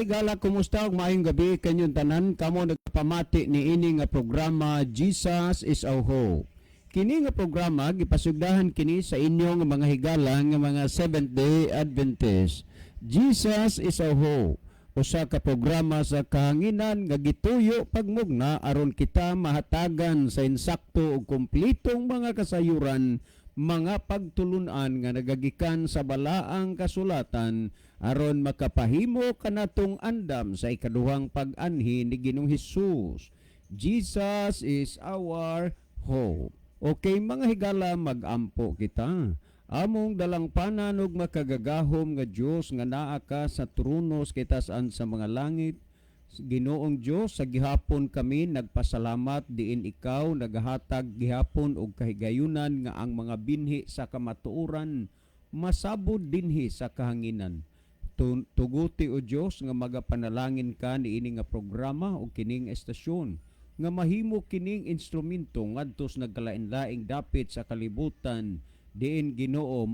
Higala, kumusta ug maayong gabi kanyong tanan kamo nagpamati niini nga programa, Jesus is Our Hope. Kini nga programa gipasugdahan kini sa inyong mga higala nga mga Seventh Day Adventist. Jesus is Our Hope. Usa ka programa sa kahanginan nga gituyo pagmugna aron kita mahatagan sa insakto ug kumpletong mga kasayuran, mga pagtulunan nga nagagikan sa balaang kasulatan aron makapahimo kanatong andam sa ikaduhang pag-anhi ni Ginoong Hesus. Jesus is our hope. Okay, mga higala, magampo kita. Among dalangpanan ug makagagahom nga Dios nga naa ka sa trono sa kitasan sa mga langit, Ginoong Dios, sa gihapon kami nagpasalamat diin ikaw nagahatag gihapon og kahigayunan nga ang mga binhi sa kamatuoran masabod dinhi sa kahanginan. Tuguti o Dios nga magapanalangin ka niini nga programa ug kining estasyon nga mahimo kining instrumento ngadto sa nagkalain-laing dapit sa kalibutan diin, Ginoo,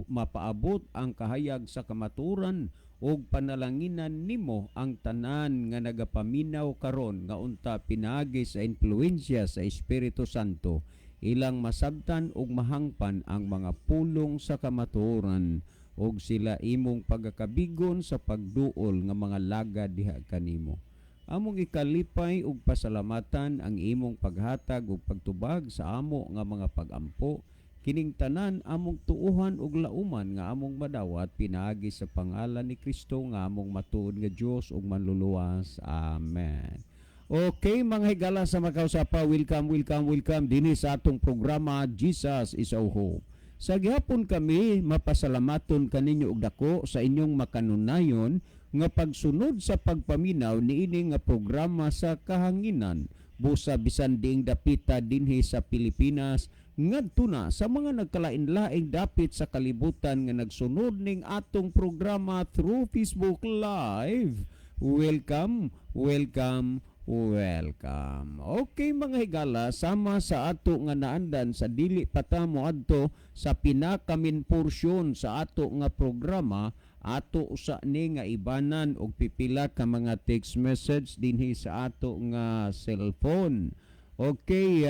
mapaabot ang kahayag sa kamatuoran ug panalanginan nimo ang tanan nga nagapaminaw karon nga unta pinaagi sa impluwensya sa Espiritu Santo ilang masabtan ug mahangpan ang mga pulong sa kamatuoran ug sila imong pagakabigon sa pagduol nga mga lagad diha kanimo. Among ikalipay ug pasalamatan ang imong paghatag ug pagtubag sa amo nga mga pagampo. Kining tanan among tuohan ug lauman nga among madawat pinaagi sa pangalan ni Kristo nga among matuod nga Dios ug Manluluwas. Amen. Okay, mga higala sa makausapa, welcome, welcome, welcome dinhi sa atong programa, Jesus is Our Hope. Sa gihapon kami mapasalamaton kaninyo og dako sa inyong makanunayon nga pagsunod sa pagpaminaw niini nga programa sa kahanginan busa bisan diing dapita dinhi sa Pilipinas ngadto na sa mga nagkalain-laing dapit sa kalibutan nga nagsunod ning atong programa through Facebook Live. Welcome, welcome, welcome. Okay, mga higala, sama sa ato nga naandan sa dili pa ta moadto sa pinaka-main porsyon sa ato nga programa, ato usa ni nga ibanan og pipila ka mga text message dinhi sa ato nga cellphone. Okay,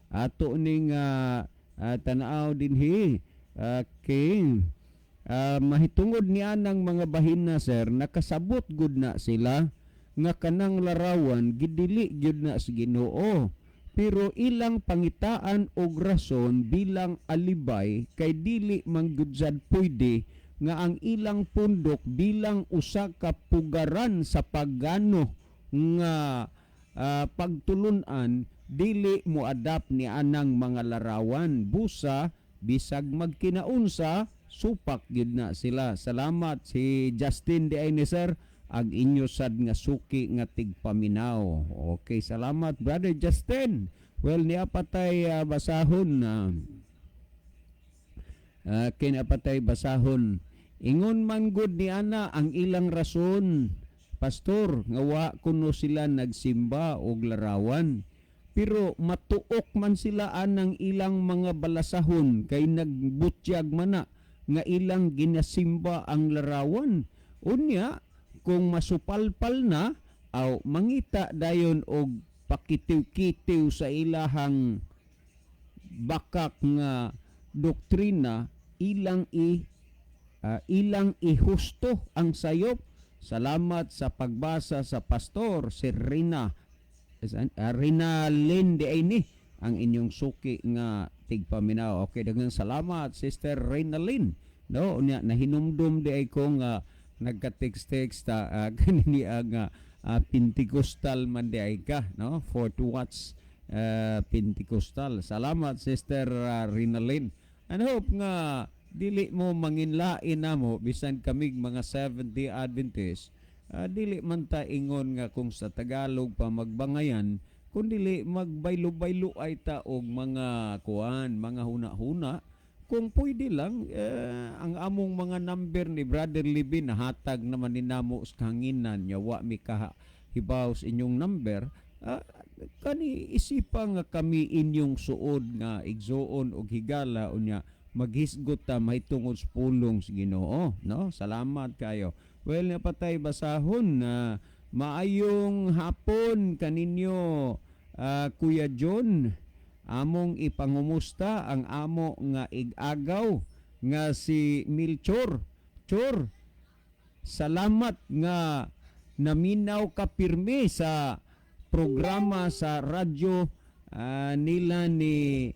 ato ning tanaw dinhi. Okay. Mahitungod ni anang mga bahina, sir, nakasabot gud na sila nga kanang larawan gidili gyud na sa Ginoo. Pero ilang pangitaan og rason bilang alibay kay dili man gud sad pwede nga ang ilang pundok bilang usa ka pugaran sa pagano nga pagtulunan dili moadap ni anang mga larawan, busa bisag magkinaunsa, supak gyud na sila. Salamat. Si Justin di ay ni sir, ang inyo sad nga suki nga tigpaminaw. Okay, salamat, Brother Justin. Well, niya patay basahon na kinapatay basahon. Ingon man gud ni ana ang ilang rason, pastor, nga wa kuno sila nagsimba og larawan. Pero matuok man sila anang ilang mga balasahon kay nagbutyag man na nga ilang ginasimba ang larawan. Unya, kung masupalpal na, aw mangita dayon og pakitiw-kitiw sa ilahang bakak nga doktrina, ilang ihusto ang sayop. Salamat sa pagbasa sa pastor. Si Rina, Rina Lynn di ay ni ang inyong suki nga tigpaminaw. Okay, daghang salamat, Sister Rina Lynn, no? Unya nahinumdum di ay ko nga nagka-text-text ta kanini ang Pentecostal man di ay ka, no? For to watch Pentecostal. Salamat, Sister Rina Lynn, and hope nga dili mo manginlain namo bisan kamig mga Seventh-day Adventist. Dili man ta ingon nga kung sa Tagalog pa magbangayan kun dili magbaylo-baylo ay ta og mga kuan, mga huna-huna. Kung pwede lang ang among mga number ni Brother Libin nahatag naman ni namo sa kahanginan nya wa mi kahibaw sa inyong number. Kani isipa nga kami inyong suod nga igsuon og higala, unya maghisgot ta mahitungod sa pulong sa Ginoo, no? Salamat kayo. Well, napatay basahon na maayong hapon kaninyo, Kuya John. Among ipangumusta ang amo nga ig-agaw nga si Milchor. Chor, salamat nga naminaw ka pirmi sa programa sa radyo nila ni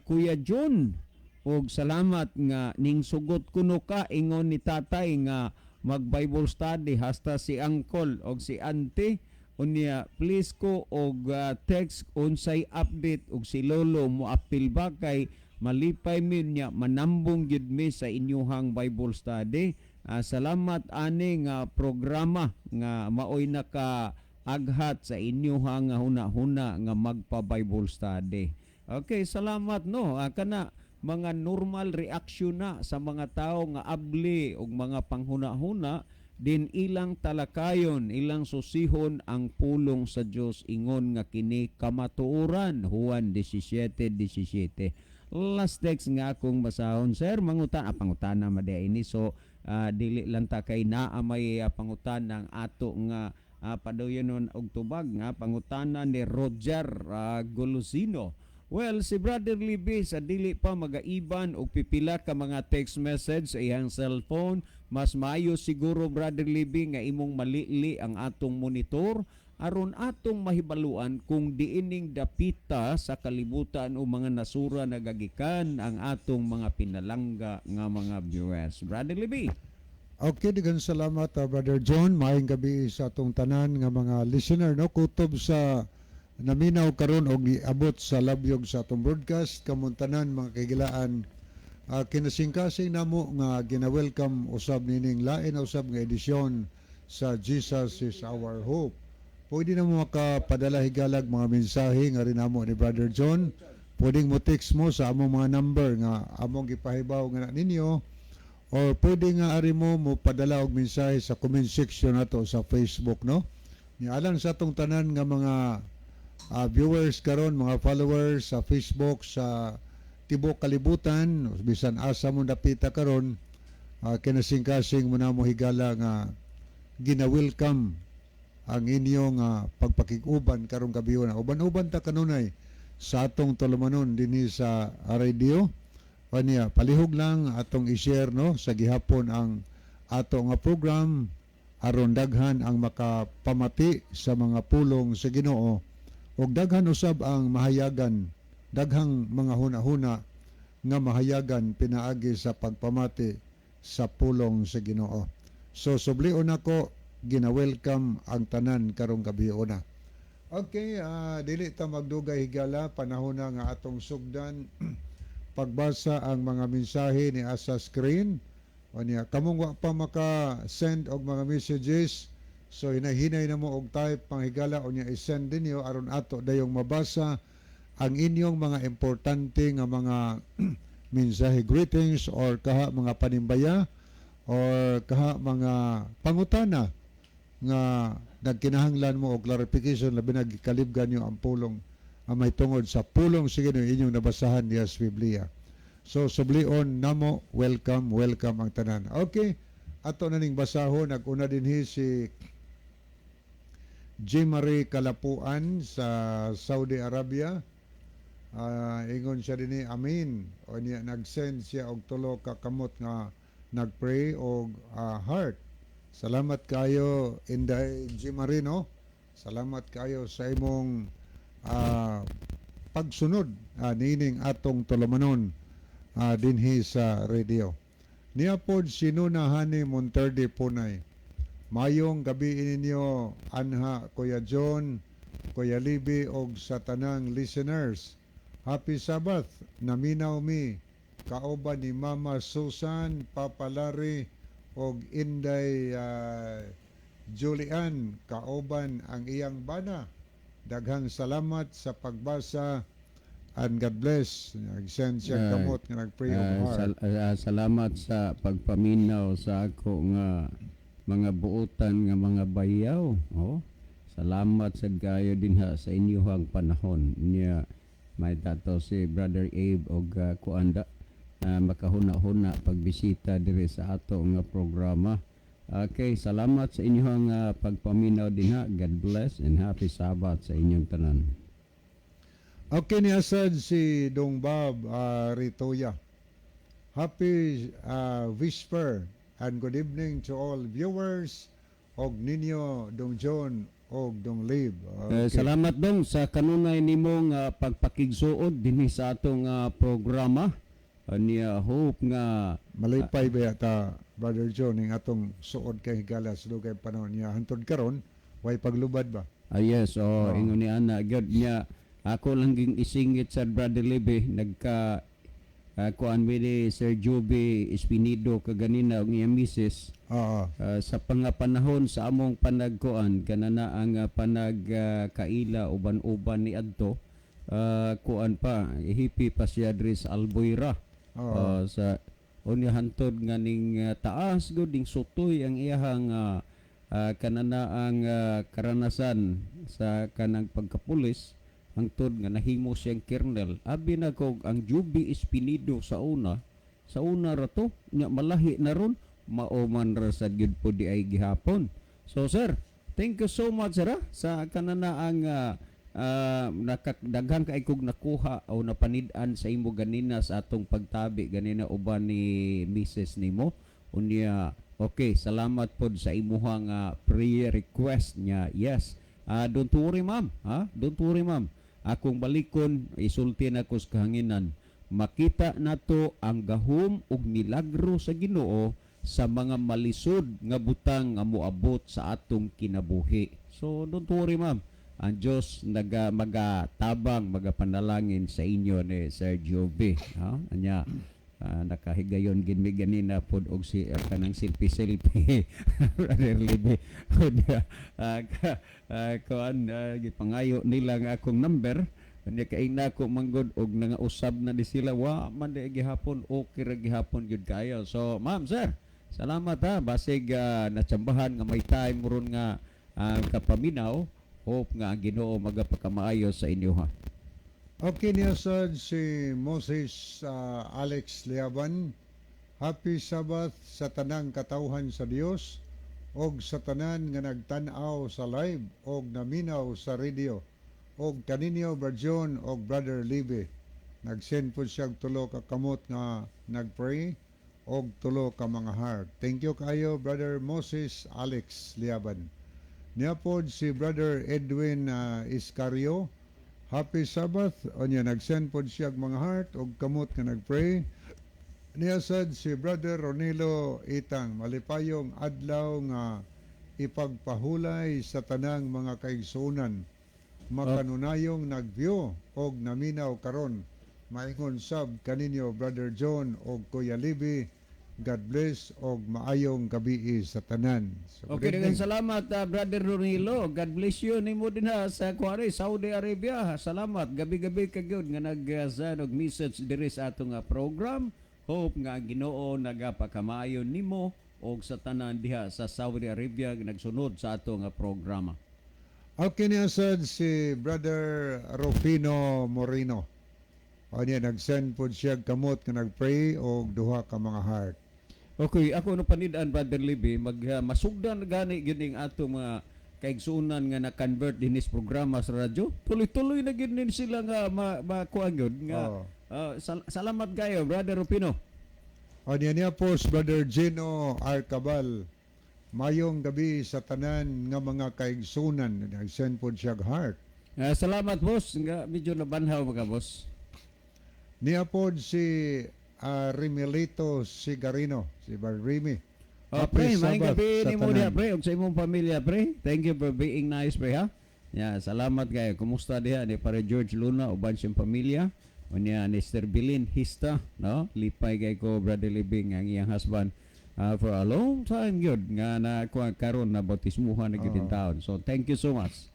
Kuya John, og salamat nga ning sugot kuno ka, ingon ni tatay, nga mag Bible study hasta si uncle og si auntie. Unya please ko og text unsay update, og si lolo mo apil ba, kay malipay mi niya manambong gyud mi sa inyuhang Bible study. Salamat ani nga programa nga maoy naka aghat sa inyuhang nga huna-huna nga magpa Bible study. Okay, salamat, no. Kana mga normal reaction na sa mga tao nga abli og mga panghuna-huna din, ilang talakayon, ilang susihon ang pulong sa Dios, ingon nga kini kamatuoran, Juan 17:17. Last text nga akong basahon, sir, mangutan, pangutana man ini, so dili lang ta kay naa may pangutana ang ato nga paduyonon og tubag nga pangutana ni Roger Golosino. Well, si Brother Libby sa dili pa magaiban og pipila ka mga text message sa iyang cellphone, mas maayo siguro, Brother Libby, nga imong malili ang atong monitor aron atong mahibaluan kung diining dapita sa kalibutan o mga nasura nagagikan ang atong mga pinalangga nga mga viewers. Brother Libby. Okay, daghang salamat, Brother John. Maayong gabi sa atong tanan nga mga listener, no, kutob sa naminaw karon og niabot sa labyog sa atong broadcast. Kamong tanan, mga kahigalaan, kinasingkasing namo nga gina-welcome usab nining lain na usab nga edisyon sa Jesus is Our Hope. Pwede na mo makapadala, higalag, mga mensahe nga rin namo ni Brother John. Pwedeng mo text mo sa among mga number nga among gipahibaw nga na ninyo or pwede nga ari mo mo padala og mensahe sa comment section nato sa Facebook, no. Ni alang sa atong tanan nga mga viewers karon, mga followers sa Facebook sa tibuok kalibutan, bisan asa mo dapita karon, kinasingkasing mo na mo, higala, nga gina-welcome ang inyong pagpakig-uban karong gabi na. Uban-uban ta kanunay sa atong tulumanon dinhi sa radio. Kanya palihog lang atong i-share, no, sa gihapon ang ato nga program aron daghan ang makapamati sa mga pulong sa Ginoo ug daghan usab ang mahayagan, daghang mga huna-huna nga mahayagan pinaagi sa pagpamati sa pulong sa Ginoo. So sublion nako, gina-welcome ang tanan karong gabi una. Okay, dili ta magdugay, higala, panahon na nga atong sugdan pagbasa ang mga mensahe ni asa screen. O niya, kamong wa pa maka-send og mga messages, so hinahinay na mo og type, panghigala, o niya i-send ninyo aron ato dayong mabasa ang inyong mga importante nga mga mensahe, greetings or kaha mga panimbaya or kaha mga pangutana nga nagkinahanglan mo og clarification, labi na gikalibgan niyo ang pulong ang may tungod sa pulong sige inyong nabasahan niya sa Biblia. So sublion namo, welcome, welcome ang tanan. Okay, ato na ning basahon. Nag-una dinhi si J. Marie Kalapuan sa Saudi Arabia. Ingon siya dinhi, "Amin." O niya nag-send siya og tulo ka kamot nga nagpray og heart. Salamat kayo, Inday J. Marie, no? Salamat kayo sa imong pagsunod niining atong tulumanon dinhi sa radio. Niya pod si Nuna Hani Monterde Punay. "Mayong gabi ninyo anha, Kuya John, Kuya Libby og sa tanang listeners. Happy Sabbath. Naminaw mi kauban ni Mama Susan, Papa Larry og Inday Julian kauban ang iyang bana. Daghang salamat sa pagbasa and God bless." Nag-send siya kamot nga nag-pray og heart. Salamat sa pagpaminaw sa ako nga mga buotan nga mga bayaw. Oh, salamat sad kayo dinha sa inyuhang panahon. Niya may tato si Brother Abe og kuanda makahuna-huna pagbisita diri sa ato nga programa. Okay, salamat sa inyong pagpaminaw dinha. God bless and happy Sabbath sa inyong tanan. Okay, ni asad si Dong Bob Ritoya. Happy Whisper and good evening to all viewers og ninyo, Dong John og Dong Lib. Eh, Okay. salamat, dong, sa kanunay nimong pagpakigsuod dinhi sa atong programa. Niya hope nga Malipay ba ta, Brother John, ning atong suod kay higala sa dugay panahon niya hantod karon way paglubad ba. Ah, yes, oh, ingon ni ana gyud niya ako lang ging isingit sa Brother Libe, nagka kuan mi ni Sir Joby Espinido kaganina ug iyang misis. Oo. Sa pangapanahon sa among panagkuan kanana ang panagkaila uban-uban ni adto, kuan pa, hipi pa siya diri sa Alboira. Oo. Sa unya hantod nga ning taas gud ning sutoy ang iyahang kanana ang karanasan sa kanang pagkapulis hangtod nga nahimo siyang colonel. Abi na kog ang Juby Espinido sa una ra to nya malahi na ron, mao man ra sad gyud po di ay gihapon. So sir, thank you so much, sir, sa kanana ang daghan kay kog nakuha o napanid-an sa imo ganina sa atong pagtabi ganina uban ni Mrs. nimo. Unya okay, salamat pod sa imuhang prayer request niya. Yes, don't worry, ma'am, ha, don't worry, ma'am. Akong balikon, isulti na ko sa kahanginan, makita nato ang gahom ug milagro sa Ginoo sa mga malisod nga butang nga moabot sa atong kinabuhi. So don't worry, ma'am. Ang Diyos naga magatabang, magapanalangin sa inyo ni Sir Joby. Ha? Anya nakahigayon gid mi ganina pod og si kanang selfie selfie, Brother Libby. Unya, kuan, gipangayo nila nga akong number. Unya kay na ko manggod og nangausab na di sila, wa man di gihapon, okay ra gihapon gyud kayo. So ma'am, sir, salamat ha. Basig natsambahan nga may time ron nga kapaminaw. Hope nga ang Ginoo magapakamaayo sa inyo ha. Okay niya sad si Moses Alex Liaban. Happy Sabbath sa tanang katawhan sa Dios og sa tanan nga nagtan-aw sa live og naminaw sa radio og kaninyo, Brother og Brother Libe. Nag-send po siya og tulo ka kamot nga nagpray og tulo ka mga heart. Thank you kayo, Brother Moses Alex Liaban. Niya pod si Brother Edwin Iscario. Happy Sabbath. Onya nag-send pod siya og mga heart og kamot nga nagpray. Niya sad si Brother Ronilo Itang. Malipayong adlaw nga ipagpahulay sa tanang mga kaigsunan. Makanunayong nag-view og naminaw karon. Maingon sab kaninyo, Brother John og Kuya Libby. God bless og maayong gabii sa tanan. So, good Okay, daghang evening. salamat, Brother Ronilo. God bless you nimo din ha sa kuwari Saudi Arabia. Salamat gabi-gabi ka gyud nga nag-send og message diri sa atong program. Hope nga ang Ginoo nagapakamayo nimo og sa tanan diha sa Saudi Arabia nga nagsunod sa atong programa. Okay niya sad si Brother Rufino Moreno. O niya, nag-send po siya kamot nga nag-pray og duha ka mga heart. Okay, ako no panid-an, Brother Libby, mag masugdan gani gyud ning atong mga kaigsuonan nga na-convert dinis programa sa radyo. Tuloy-tuloy na gyud nin sila nga makuha gyud nga Oo. Salamat kayo, Brother Rufino. O niya niya po si Brother Gino Arcabal. Mayong gabi sa tanan nga mga kaigsunan. Nag-send po siya og heart. Salamat, boss, nga medyo nabanhaw mga boss. Niya po si Rimelito Sigarino, si Bar Remy. Oh, Happy pre, maayong Sabbath gabi sa nimo tanan. diha, pre, ug sa imong pamilya, pre. Thank you for being nice, pre, ha. Yeah, salamat kayo. Kumusta diha ni Pare George Luna uban siyang pamilya? Unya ni Sir Bilin Hista, no? Lipay kay ko, Brother Libing, ang iyang husband for a long time gyud nga na kuha karon na bautismuhan na gyud Oo. taon. So thank you so much.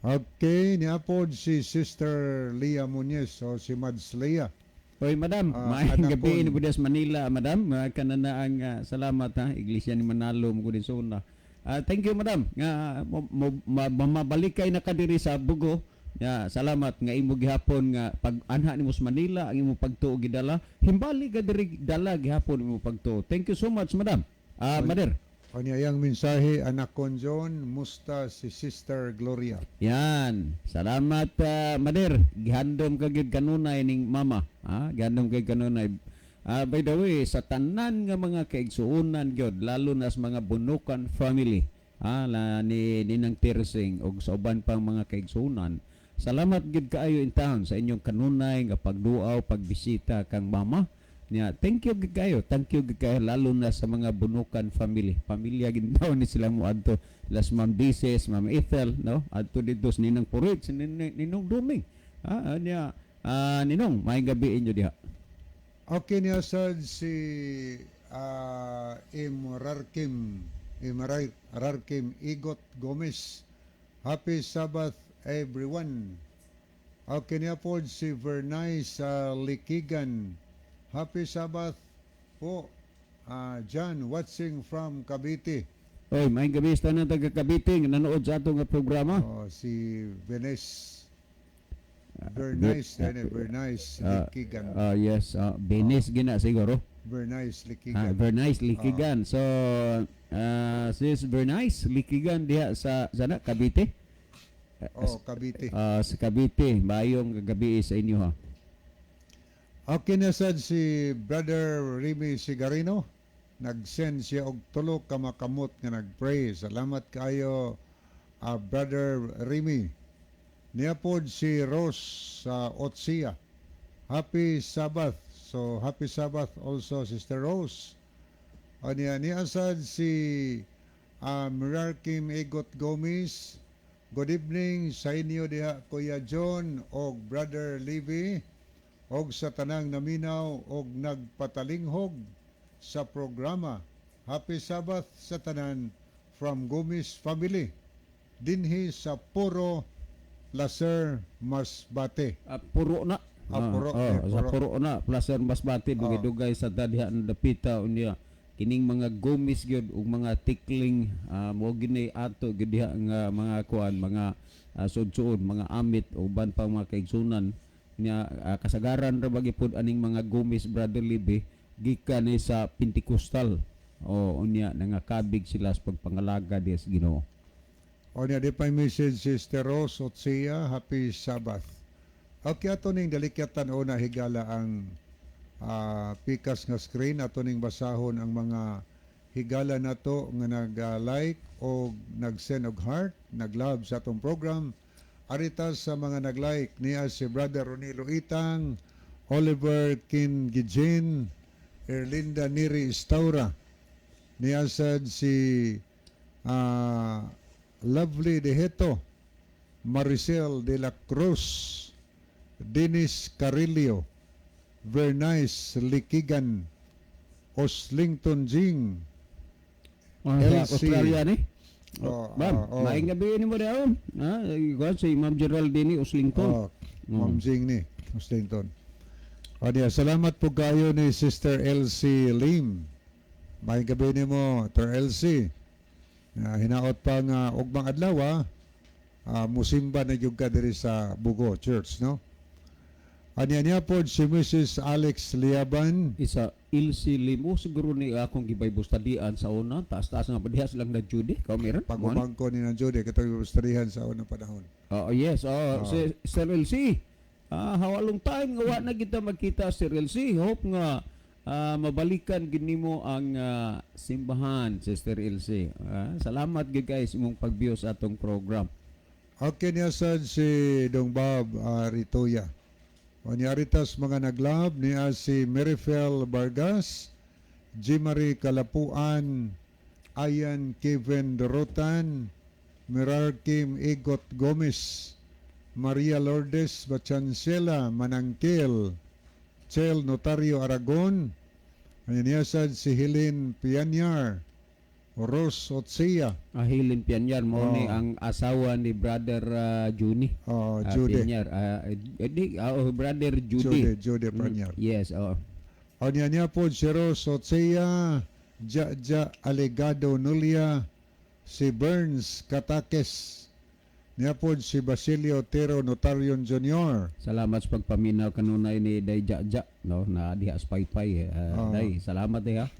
Okay, niya po si Sister Leah Muñez o si Mads Leah. Oy, madam, maayong anak gabi ko. ni Budas Manila, madam. Kanana ang salamat ha, Iglesia ni Manalo mo din suna. Thank you, madam, nga mabalik kay na kadiri sa Bugo. Ya, salamat nga imo gihapon nga pag anha nimo sa Manila ang imo pagtuo gidala. Himbali ka diri dala gihapon imo pagtuo. Thank you so much, madam. Mader. Kanya iyang mensahe, "Anak kon John, musta si Sister Gloria?" Yan. Salamat, Mader. Gihandom ka gid kanunay ning mama. Ha? Gihandom kay kanunay. By the way, sa tanan nga mga kaigsuonan gyud, lalo na sa mga Bunukan family, la ni Ninang Tirsing og sa uban pang mga kaigsuonan. Salamat gyud kaayo in town sa inyong kanunay nga pagduaw, pagbisita kang mama. Nya, thank you gid kayo. Thank you gid kayo, lalo na sa mga Bunukan family. Pamilya gid daw ni sila mo adto. Las Ma'am Dices, Ma'am Ethel, no? Adto dito sa Ninang Purit, si Ninong Duming. Nya, Ninong, maayong gabi inyo diha. Okay niya sad si Imrarkim Igot Gomez. "Happy Sabbath, everyone." Okay niya po si Vernice Likigan. "Happy Sabbath po. John, watching from Cavite." Oy, maayong gabi sa tanan taga Cavite nga nanood sa ato nga programa. Oh, si Venice. Bernice, Bernice Likigan. Yes, Venice gina siguro. Bernice Likigan. Bernice Likigan. So, sis Bernice Likigan diha sa sana Cavite. Oh, Cavite. Sa Cavite, maayong gabi sa inyo ha. Okay na sad si Brother Remy Sigarino. Nag-send siya og tulo ka makamot nga nag-pray. Salamat kayo, Brother Remy. Niya pod si Rose sa Otsia. "Happy Sabbath." So happy Sabbath also, Sister Rose. O niya, niya sad si Mirarkim Egot Gomez. "Good evening sa inyo diha, Kuya John og Brother Levy, og sa tanang naminaw og nagpatalinghog sa programa. Happy Sabbath sa tanan from Gomez family dinhi sa Puro, Placer, Masbate." Puro na. Puro, Oh, sa puro. Puro na, Placer, Masbate, dugay-dugay sa diha ang dapita unya. Kining mga Gomez gyud ug mga Tikling, mo gini ato gyud diha nga mga kuan, mga sudsuod, mga amit uban pa mga kaigsunan nya, kasagaran ra ba gipud aning mga Gomez, Brother Libe, gikan ni sa Pentecostal. O unya nangakabig sila sa pagpangalaga diha sa Ginoo. O niya, di pa message Sister Rose Otsia, "Happy Sabbath." Okay, ato ning dalikyatan una, higala, ang pikas nga screen. Ato ning basahon ang mga higala nato nga nag-like o nag-send og heart, nag-love sa atong program. Arita sa mga nag-like niya si Brother Ronilo Itang, Oliver Kin Gijin, Erlinda Neri Estaura. Niya sad si Lovely Deheto, Maricel de la Cruz, Dennis Carillo, Vernice Likigan, Oslington Jing, Oh, LC. sa Australia ni. Oh, Ma'am, oh. maayong gabi nimo daw. Ikaw si Ma'am Geraldine Oslington. Oh, Ma'am Jing ni, Oslington. O niya, salamat po kayo ni Sister LC Lim. Maayong gabi nimo, Sir LC. Hinaot pa nga ugmang adlaw, musimba na gyud ka diri sa Bugo Church, no? Anya niya po si Mrs. Alex Liaban. Isa Ilse Lim. Oh, siguro ni akong gi-Bible studyan sa una. Taas-taas nga pa diha silang na Judy. Kau meron? Pagumangko ni na Judy, katong istoryahan sa unang panahon. Oh, yes. Oh, si Sir LC. How a long time nga wa na kita magkita, Sir LC. Hope nga mabalikan gid nimo ang simbahan, Sister LC. Salamat gid guys imong pag-view sa atong program. Okay niya sad si Dong Bob Ritoya. O niya aritas mga naglab niya si Marifel Vargas, Jimary Kalapuan, Ayan Kevin Dorotan, Merarkim Igot Gomez, Maria Lourdes Bachancela Manangkel, Chel Notario Aragon, ano niya sad si Helen Pianyar, Rose Otsia, Helen Pianyar mo ni Oh. ang asawa ni Brother Juni. Oh, Jude. Pianyar. Di, oh, Brother Judy. Jude, Jude Pianyar. Yes, oh. O niya niya po si Rose Otsia, Ja Ja Alegado Nulia, si Burns Katakes, niya po si Basilio Otero Notarion Jr. Salamat sa pagpaminaw kanunay ni Day Jaja, no, na diha sa Paypay. Oh. Day, salamat eh ha.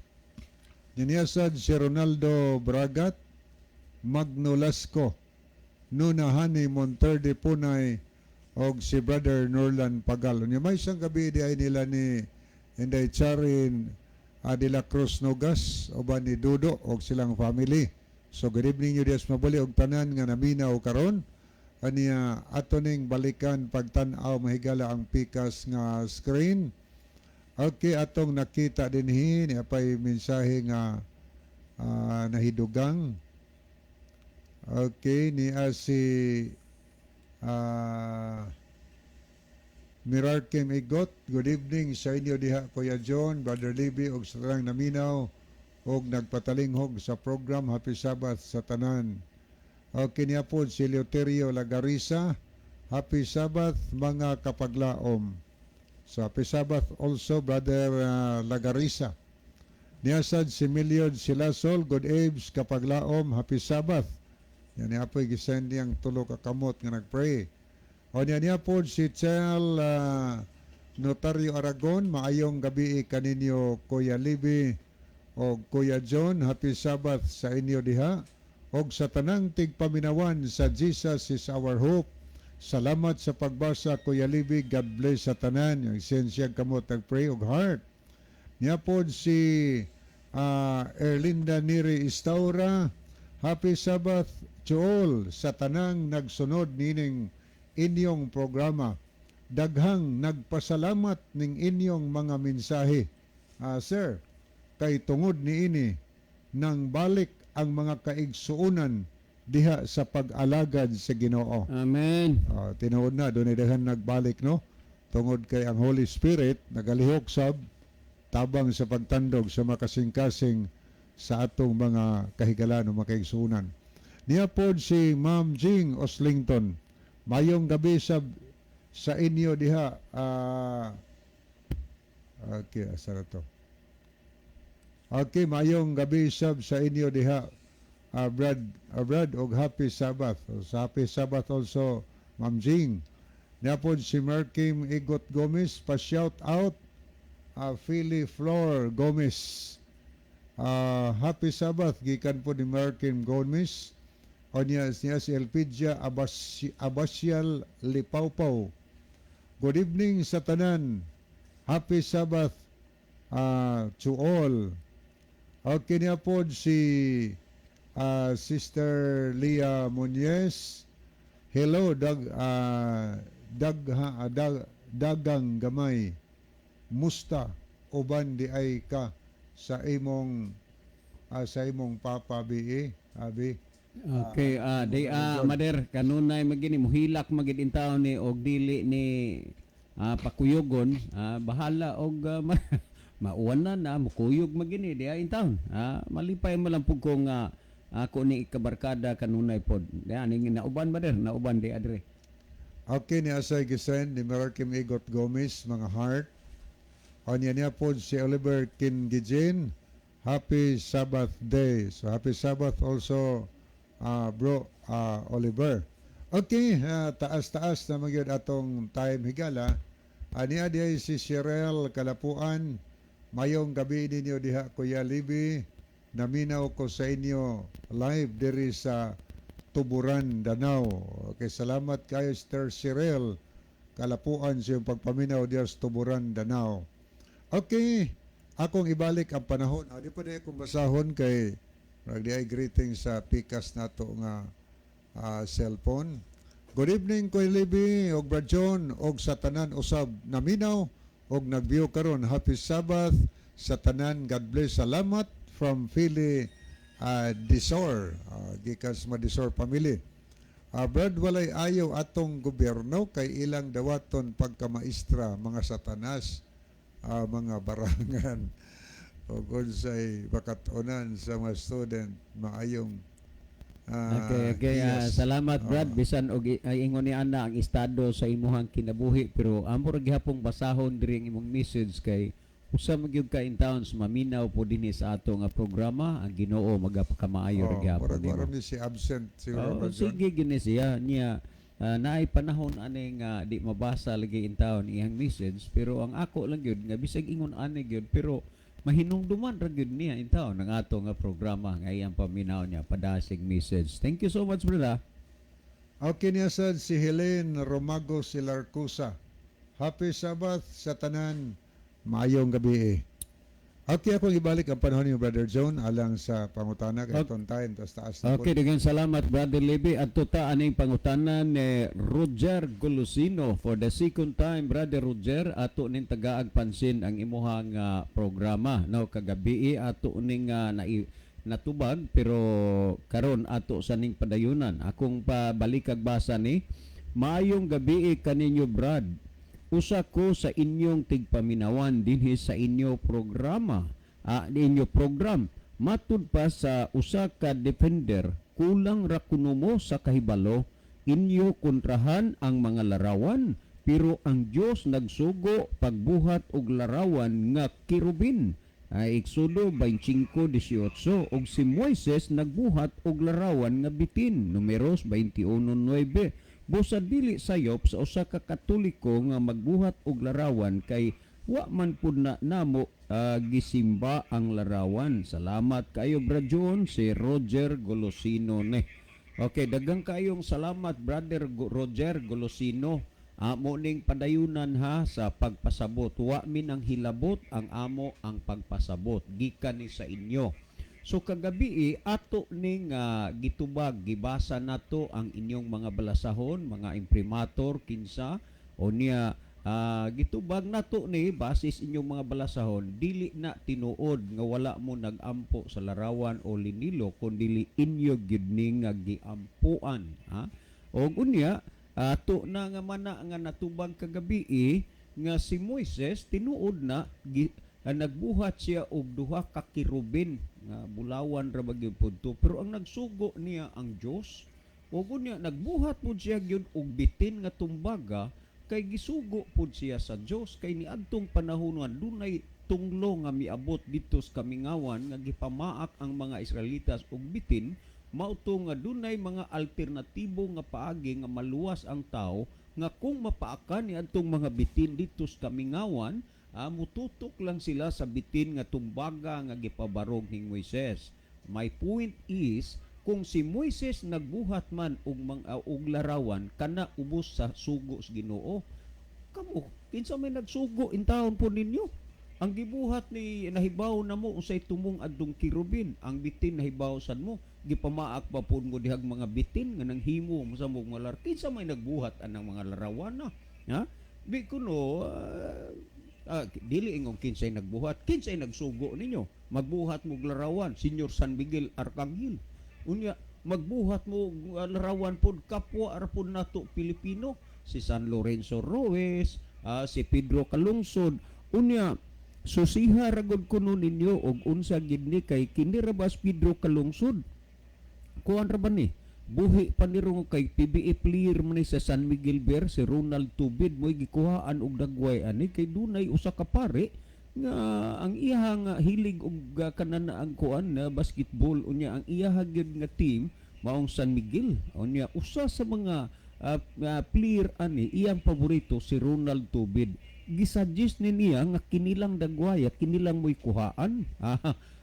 Niya sad si Ronaldo Bragat, Magno Lasco, Nuna Hani Monterde Punay, og si Brother Norlan Pagal. Nya may isang gabi di ay nila ni Inday Charin de la Cruz Nogas uban ni Dudo og silang family. So good evening you dias mabuli og tanan nga naminaw karon. Aniya ato ning balikan pagtan-aw, mahigala, ang pikas nga screen. Okay, atong nakita dinhi ni apay mensahe nga nahidugang. Okay, ni si Mirarkim Igot, good evening sa inyo diha, Kuya John, Brother Libby, og sa tanang naminaw og nagpatalinghog sa program. Happy Sabbath sa tanan. Okay, niya po si Leoterio Lagarisa. Happy Sabbath, mga kapaglaom. So happy Sabbath also, Brother Lagarisa. Niya sad si Miliod Silasol, good eves, kapaglaom, happy Sabbath. Yan niya po gisend niyang tulo ka kamot nga nagpray. O niya niya po si Chel Notario Aragon, maayong gabi kaninyo, Kuya Libby o Kuya John, happy Sabbath sa inyo diha og sa tanang tigpaminawan sa Jesus Is Our Hope. Salamat sa pagbasa, Kuya Libby. God bless sa tanan. Yung send siya kamot nagpray og heart. Niya po si Erlinda Neri Istaura. Happy Sabbath to all sa tanang nagsunod nining inyong programa. Daghang nagpasalamat ning inyong mga mensahe. Sir, kay tungod niini nang balik ang mga kaigsuonan diha sa pag-alagad sa Ginoo. Amen. Tinuod na doon daghan nagbalik, no, tungod kay ang Holy Spirit nagalihok sab tabang sa pagtandog sa makasing-kasing sa atong mga kahigalan o mga kaigsuonan. Niya pod si Ma'am Jing Oslington. Mayong gabi sa inyo diha. Okay, asa na to? Okay, mayong gabi sab sa inyo diha. Brad, og happy Sabbath. So, happy Sabbath also, Ma'am Jing. Niya pod si Merkim Igot Gomez, pa-shout out Philly Flor Gomez. Happy Sabbath gikan po ni Merkim Gomez. O niya, niya si Elpidia Abasial Lipawpaw. Good evening sa tanan. Happy Sabbath to all. Okay, niya po si Sister Leah Muñez. Hello, dag dagang gamay. Musta uban di ay ka sa imong papa bi abi? Okay, di mader kanunay magini muhilak magid in taon ni og dili ni pakuyogon, bahala og mauwan na na mukuyog magini di ay in taon. Malipay mo lang pug ko nga ako ni ikabarkada kanunay pod. Di ani nauban, mader, nauban di adre. Okay, ni asay gisend ni Merkim Igot Gomez mga heart. O niya niya po si Oliver Kingijin. Happy Sabbath day. So happy Sabbath also, bro Oliver. Okay, taas-taas na magyud atong time, higala. Aniya di ay si Cheryl Kalapuan. Mayong gabi ninyo diha, Kuya Libby. Naminaw ko sa inyo live diri sa Tuburan, Danao. Okay, salamat kayo, Sister Cheryl Kalapuan, sa iyong pagpaminaw diya sa Tuburan, Danao. Okay, akong ibalik ang panahon. Di pa di akong basahon kay di ay greeting sa pikas nato nga cellphone. Good evening, Kuya Libby og Brad John og sa tanan usab naminaw og nagbiyo karon. Happy Sabbath sa tanan. God bless. Salamat from Philly Disor. Gikan sa Madisor family. Brad, walay ayaw atong gobyerno kay ilang dawaton pagkamaistra mga satanas, mga barangan o unsay bakatonan sa mga student maayong Okay. Yes. Salamat, Brad. Bisan og ay ingon ni ana ang estado sa imuhang kinabuhi, pero amo ra gihapong basahon diri ang imong message kay usa man gyud ka in towns maminaw po dinhi sa ato nga programa. Ang Ginoo magapakamaayo ra Oh, gihapon murag nimo. murag ni si absent siguro, Oh, Brad John. sige gini siya niya naay panahon ani nga di mabasa lagi in town iyang message, pero ang ako lang gyud nga bisag ingon ani gyud pero Mahinungduman ra gyud niya intaw ng ato nga programa nga iyang paminaw niya padasig message. Thank you so much, brother. Okay niya sad si Helene Romago Silarcusa. Happy Sabbath sa tanan. Maayong gabi. Okay, akong ibalik ang panahon ni Brother John alang sa pangutana kay atong time tas taas na Okay, daghang salamat, Brother Libby. Adto ta aning pangutana ni Roger Golosino for the second time, Brother Roger, ato ning tagaag pansin ang imuhang programa. No, kagabi ato ning natubag pero karon ato sa ning padayunan. Akong pabalikag basa ni: "Maayong gabi kaninyo, Brad. Usa ko sa inyong tigpaminawan dinhi sa inyo programa. Inyo program. Matud pa sa usa ka defender, kulang ra kuno mo sa kahibalo. Inyo kontrahan ang mga larawan, pero ang Dios nagsugo pagbuhat og larawan nga kerubin." Ay Exodo 25:18. "Og si Moises nagbuhat og larawan nga bitin." Numeros 21:9. "Busa dili sayop sa usa ka Katoliko nga magbuhat og larawan kay wa man pud na namo gisimba ang larawan. Salamat kayo, Brad John." Si Roger Golosino ne. Okay, daghang kayong salamat, Brother Roger Golosino. Amo ning padayunan ha sa pagpasabot. Wa min ang hilabot, ang amo ang pagpasabot gikan ni sa inyo. So kagabi ato ning gitubag, gibasa nato ang inyong mga balasahon, mga imprimatur kinsa o niya gitubag nato ni basis inyong mga balasahon, dili na tinuod nga wala mo nagampo sa larawan o linilo kun dili inyo gyud ni nga giampuan, ha. Og unya ato na nga mana nga natubag kagabi nga si Moises tinuod na nagbuhat siya og duha ka kerubin nga bulawan ra ba gyud pud to, pero ang nagsugo niya ang Dios. Ug unya nagbuhat pud siya gyud og bitin nga tumbaga kay gisugo pud siya sa Dios, kay niadtong panahon dunay tunglo nga miabot didto sa kamingawan nga gipamaak ang mga Israelitas og bitin. Mao to nga dunay mga alternatibo nga paagi nga maluwas ang tao nga kung mapaakan ni adtong mga bitin didto sa kamingawan, mututok lang sila sa bitin nga tumbaga nga gipabarog ni Moises. My point is, kung si Moises nagbuhat man og mga og larawan kana ubos sa sugo sa Ginoo, kamo kinsa may nagsugo intawon po ninyo? Ang gibuhat ni nahibaw na mo unsay tumong adtong kerubin, ang bitin nahibaw sad mo, gipamaak pa pud mo dihag mga bitin nga nanghimo mo sa mong malar. Kinsa may nagbuhat anang mga larawan na? Ha? Di kuno dili ingong kinsay nagbuhat, kinsay nagsugo ninyo. Magbuhat mo og larawan, Senyor San Miguel Arcangel. Unya magbuhat mo og larawan pod kapwa ra pod nato Pilipino, si San Lorenzo Ruiz, si Pedro Calungsod. Unya susiha ra gud kuno ninyo og unsa gid ni, kay kini ra ba si Pedro Calungsod? Kuan ra ba ni? Buhi pa ni ro kay PBA player man ni sa San Miguel Beer, si Ronald Tubid mo'y gikuhaan og dagway ani kay dunay usa ka pare nga ang iya nga hilig og kanan ang kuan na basketball. Unya ang iya gyud nga team maong San Miguel. Unya usa sa mga player ani, iyang paborito si Ronald Tubid. Gisuggest ni niya nga kinilang dagwaya, kinilang mo'y kuhaan.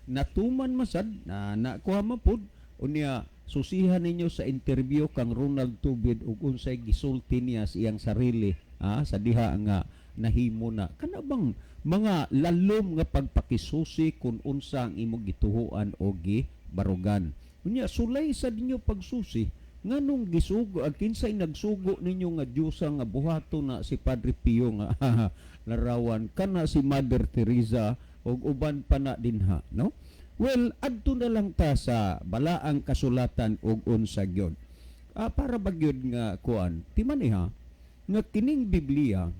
Natuman masad na nakuha man pud. Unya susihan ninyo sa interview kang Ronald Tubid ug unsay gisulti niya sa iyang sarili sa diha nga nahimo na. Kana bang mga lalom nga pagpakisusi kung unsa ang imong gituhuan o gibarugan. Unya sulay sa ninyo pagsusi nganong gisugo ang kinsay nagsugo ninyo nga Diyosa nga buhato na si Padre Pio nga larawan, kana si Mother Teresa ug uban pa na dinha, no? Well, adto na lang ta sa balaang kasulatan ug unsa gyud para ba gyud nga kuan timani ha nga kining Biblia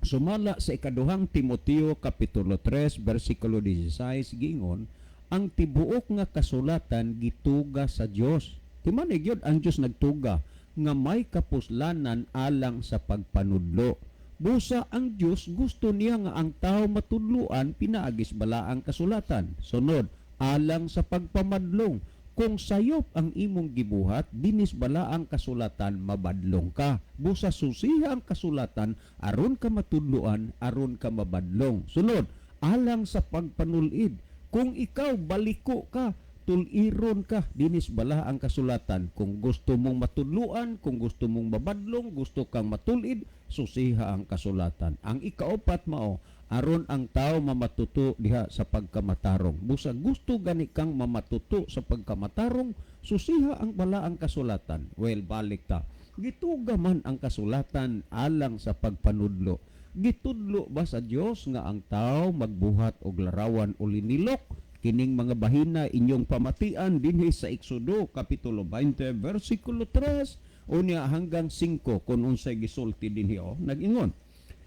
sumala sa ikaduhang Timoteo kapitulo 3 bersikulo 16, giingon ang tibuok nga kasulatan gituga sa Dios. Timani gyud ang Dios nagtuga nga may kapuslanan alang sa pagpanudlo. Busa ang Dios gusto niya nga ang tao matudloan pinaagis balaang kasulatan. Sunod, alang sa pagpamadlong. Kung sayop ang imong gibuhat dinis balaang kasulatan, mabadlong ka. Busa susiha ang kasulatan aron ka matudloan, aron ka mabadlong. Sunod, Alang sa pagpanulid. Kung ikaw baliko ka, tuliron ka dinis bala ang kasulatan. Kung gusto mong matudluan, kung gusto mong mabadlong, gusto kang matulid, susiha ang kasulatan. Ang ikaupat mao aron ang tao mamatuto diha sa pagkamatarong. Busa gusto gani kang mamatuto sa pagkamatarong, susiha ang bala ang kasulatan. Well, balik ta. Gituga man ang kasulatan alang sa pagpanudlo. Gitudlo ba sa Dios nga ang tao magbuhat og larawan o linilok? Kining mga bahina inyong pamatian dinhi sa Exodo kapitulo 20 versikulo 3 unya hanggang 5 kung unsay gisulti dinhi, oh. Nag-ingon,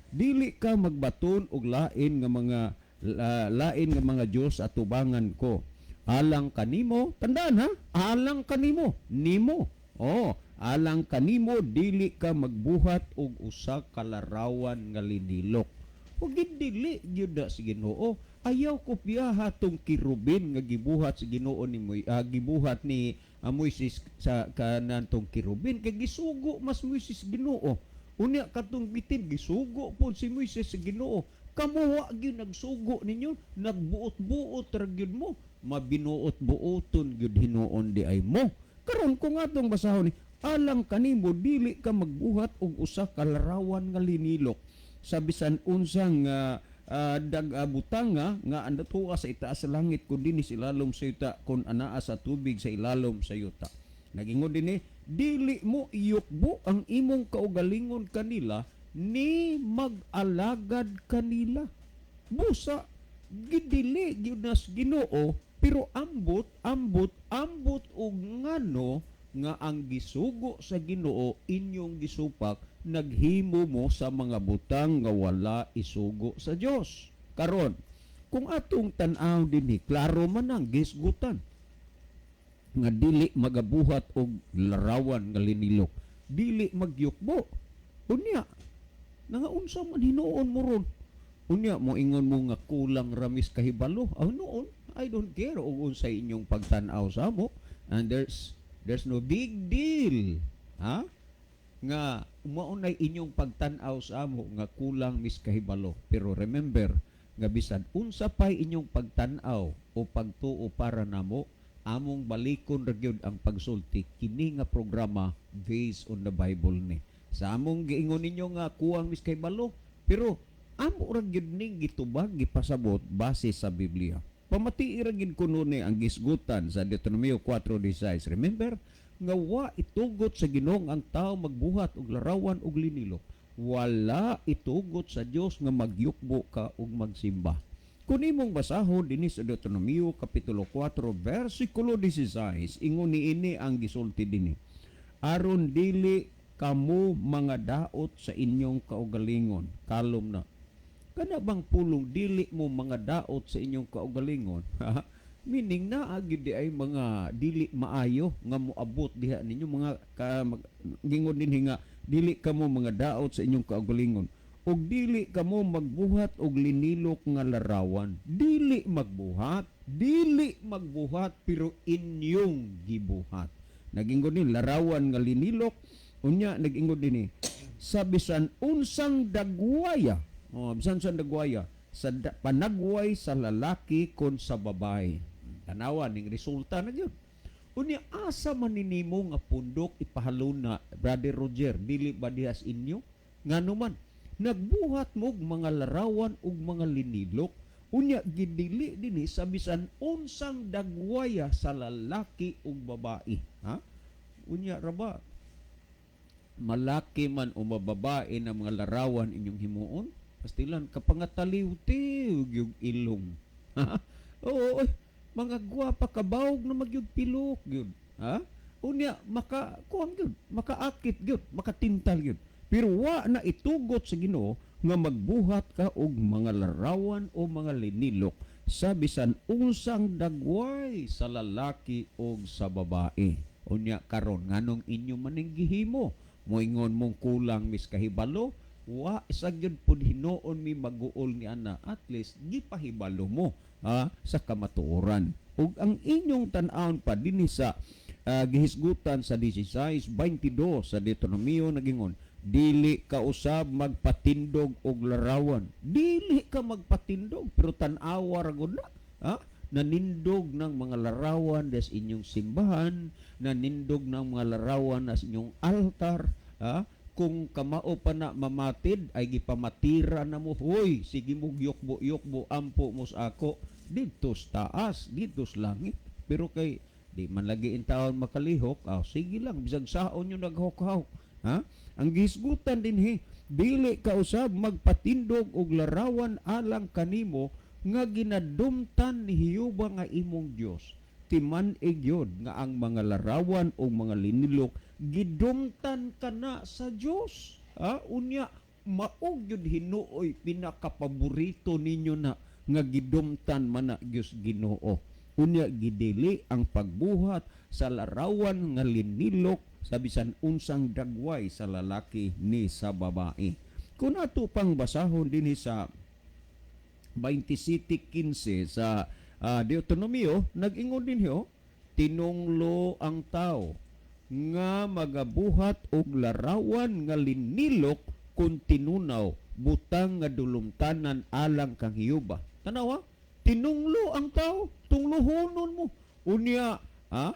"Dili ka magbaton og lain nga mga Dios atubangan ko. Alang kanimo," tandaan ha, alang kanimo, nimo. Oh, alang kanimo dili ka magbuhat og usa ka larawan nga linilok. Ug dili gyud na si Ginoo. Ayaw kopyaha tong kirubin nga gibuhat sa Ginoo ni Moy, gibuhat ni Moises sa kanan tong kirubin kay gisugo mas Moises Ginoo. Unya katong bitin gisugo pod si Moises sa Ginoo. Kamo wa gyud nagsugo ninyo, nagbuot-buot ra gyud mo, mabinuot-buoton gyud hinuon di ay mo. Karon kung atong basahon ni, alang kanimo dili ka magbuhat og usa ka larawan nga linilok sa bisan unsang dag butanga nga andatuwa sa itaas sa langit kun dinhi sa ilalom sa yuta kun anaa sa tubig sa ilalom sa yuta. Nagingon dinhi, dili mo iyukbo ang imong kaugalingon kanila ni mag-alagad kanila. Busa gidili gyud nas Ginoo, pero ambot ambot ambot og ngano nga ang gisugo sa Ginoo inyong gisupak, naghimo mo sa mga butang nga wala isugo sa Dios. Karon, kung atong tan-aw dinhi, klaro man ang gisgutan nga dili magabuhat og larawan nga linilok, dili magyukbo. Unya nangaunsa man hinuon mo ron? Unya mo ingon mo nga kulang ramis kahibalo. Ah, noon, I don't care og unsay inyong pagtan-aw sa amo, and there's no big deal, ha, nga maunay inyong pagtan-aw sa amo nga kulang mis kahibalo. Pero remember nga bisan unsa pay inyong pagtan-aw o pagtuo para namo, among balikon ra gyud ang pagsulti. Kini nga programa, based on the Bible ni. Sa among giingon ninyo nga kuwang mis kahibalo, pero amo ra gyud ning gitubag, gipasabot base sa Biblia. Pamatii ra gyud kuno ni ang gisgutan sa Deuteronomio 4:16. Remember nga wa itugot sa Ginoo ang tao magbuhat og larawan og linilok. Wala itugot sa Dios nga magyukbo ka og magsimba. Kung imong basahon dinhi sa Deuteronomio kapitulo 4 versikulo 16, ingon niini ang gisulti dinhi, "Aron dili kamo mga daot sa inyong kaugalingon." Kalom na. Kana bang pulong "dili mo mga daot sa inyong kaugalingon"? Meaning naa gyud di ay mga dili maayo nga moabot diha ninyo mga ka, gingon dinhi nga dili kamo mga daot sa inyong kaugalingon ug dili kamo magbuhat og linilok nga larawan. Dili magbuhat, dili magbuhat, pero inyong gibuhat. Nagingon ni larawan nga linilok. Unya nag-ingon dinhi sa bisan unsang dagwaya. Oh, bisan unsang dagwaya sa panagway sa lalaki kon sa babae. Tanawa ning resulta na gyud. Unya asa man nimo nga pundok ipahaluna, Brother Roger? Dili ba dihas inyo? Ngano man nagbuhat mo og mga larawan ug mga linilok? Unya gidili dinhi sa bisan unsang dagwaya sa lalaki ug babae, ha? Unya ra ba malaki man o mababae na mga larawan inyong himuon? Pastilan kapangataliw-tiw yung ilong. Oo, oy, mga gwapa kabawog na magyud pilok gyud, ha? Unya maka kuan gyud, makaakit gyud, makatintal gyud. Pero wa na itugot sa Ginoo nga magbuhat ka og mga larawan o mga linilok sa bisan unsang dagway sa lalaki o sa babae. Unya karon nganong inyo maning gihimo? Moingon mong kulang mis kahibalo, wa sa gyud pud hinuon mi maguol ni ana. At least gipahibalo mo, ha, sa kamatuoran. Ug ang inyong tan-awon pa dinhi sa gihisgutan sa 16:22 sa Deuteronomio, nagingon Dili ka usab magpatindog og larawan. Dili ka magpatindog, pero tan-awa ra gud na. Ha? Nanindog ng mga larawan des inyong simbahan, nanindog ng mga larawan sa inyong altar, ha? Kung kamao pa na mamatid ay gipamatira na mo, hoy, sige mo yukbo yukbo, ampo mo sa ako didto sa taas, didto sa langit. Pero kay di man lagi in taon makalihok, ah, sige lang bisag saon yung naghok-hok, ha? Ang gihisgutan dinhi, dili ka usab magpatindog og larawan alang kanimo nga ginadumtan ni Jehova nga imong Dios. Timan-ig yun nga ang mga larawan o mga linilok gidumtan kana sa Dios. Ha? Unya maog yun hinuoy pinakapaborito ninyo na nga gidumtan man na Dios Ginoo. Unya gidili ang pagbuhat sa larawan nga linilok sa bisan unsang dagway sa lalaki ni sa babae. Kung ato pang basahon dinhi sa 27:15 sa Deuteronomio, nag-ingon din ho, tinunglo ang tao nga magabuhat og larawan nga linilok kung tinunaw, butang nga dulumtanan alang kang Hiyuba. Tanawa, tinunglo ang tao, tungluhonon mo. Unya, ha?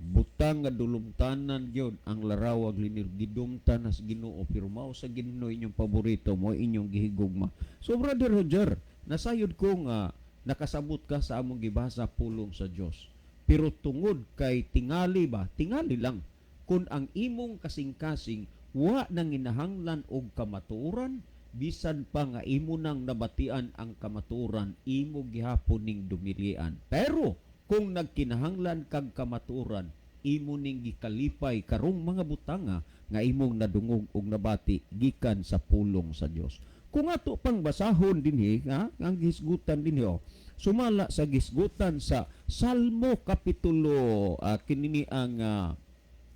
Butang nga dulumtanan gyud ang larawag linil gidumtan nas Ginoo, pero mao sa Ginoo inyong paborito mo, inyong gihigugma. So Brother Roger, nasayod ko nga nakasabot ka sa among gibasa pulong sa Dios. Pero tungod kay tingali ba, tingali lang kung ang imong kasing-kasing wa nang inahanglan og kamatuoran, bisan pa nga imo nang nabatian ang kamatuoran, imo gihapon ning dumilian. Pero kung nagkinahanglan kag kamatuoran, imo ning gikalipay karong mga butanga nga imong nadungog og nabati gikan sa pulong sa Dios. Kung ato pang basahon dinhi, ha, ang gisgutan dinhi, oh, sumala sa gisgutan sa Salmo kapitulo kinini ang